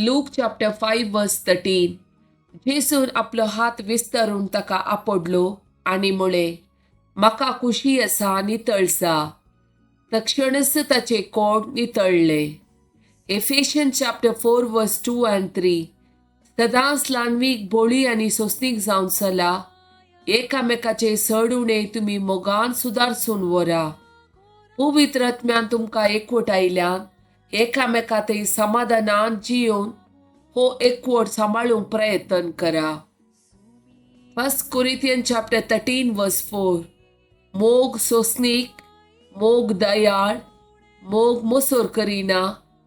Luke chapter 5 verse 13. जेजून आपलो हात विस्तारून ताका आपडलो आनी म्हळें, म्हाका खुशी आसा, नितळ जा. तक्षणच ताचें code नितळ्ळें. Ephesians chapter 4 verse 2 and 3. सदांच ल्हानवीक बोळी आनी सोंसणीक जावन चला. एकामेकाचे चड उणें तुमी मोगान सुदारसून व्हरा. पवित्र आत्म्यान तुमकां एकवट आयल्यान एकामेका थंय समाधानान जियोवन हो एकवट सांबाळूंक प्रयत्न करा. 1 Corinthians chapter 13 verse 4. मोग सोंसणीक, मोग दयाळ, मोग मोसोर करिना,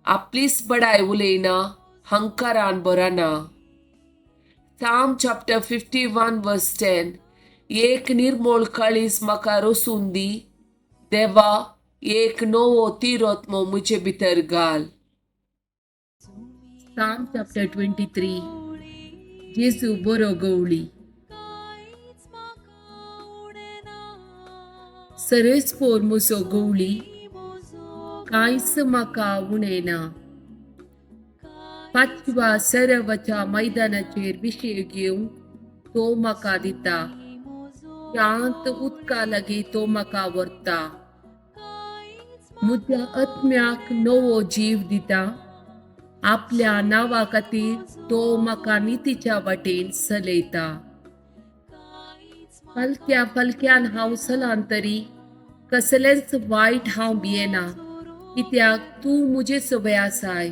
आपलीच बडाय उलयना, हंकारान बरना. Psalm chapter 51 verse 10. एक निर्मोळ काळीज म्हाका रसून दी देवा, एक नवो तिरोत्मो म्हजे भितर घाल. Psalm chapter 23. जेजू बरो गवळी. सरेच पोर म्हजो गवळी, कांयच म्हाका उणें ना. पाचव्या सरवाच्या मैदानाचेर विशय घेवंक तो म्हाका दिता. शांत उदका लागीं तो म्हाका व्हरता. म्हज्या आत्म्याक नवो जीव दिता. आपल्या नांवा खातीर तो म्हाका नितीच्या वाटेन चलयता. फालक्या फालक्यान हांव चलान तरी कसलेंच वायट हांव भियेना, कित्याक तूं म्हजे सवय आसाय.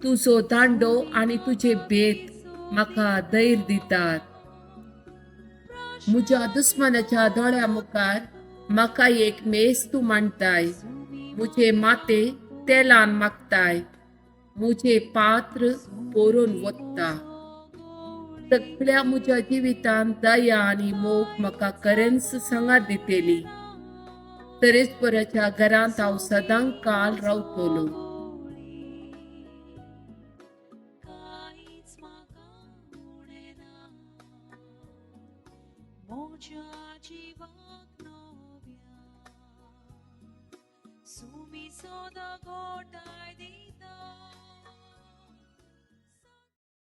तुजो दांडो आनी तुजे भेद म्हाका धैर्य दितात. म्हज्या दुस्मानाच्या दोळ्या मुखार म्हाका एक मेज तूं मांडताय. म्हजें माथें तेलान मागताय. म्हजें पात्र भरून वता. सगळ्या म्हज्या जिवितांत दया आनी मोग म्हाका खरेंच सांगात दितली. तरेस्पराच्या घरांत हांव सदां काल रावतलो. सुमी सदा गोटाय दी.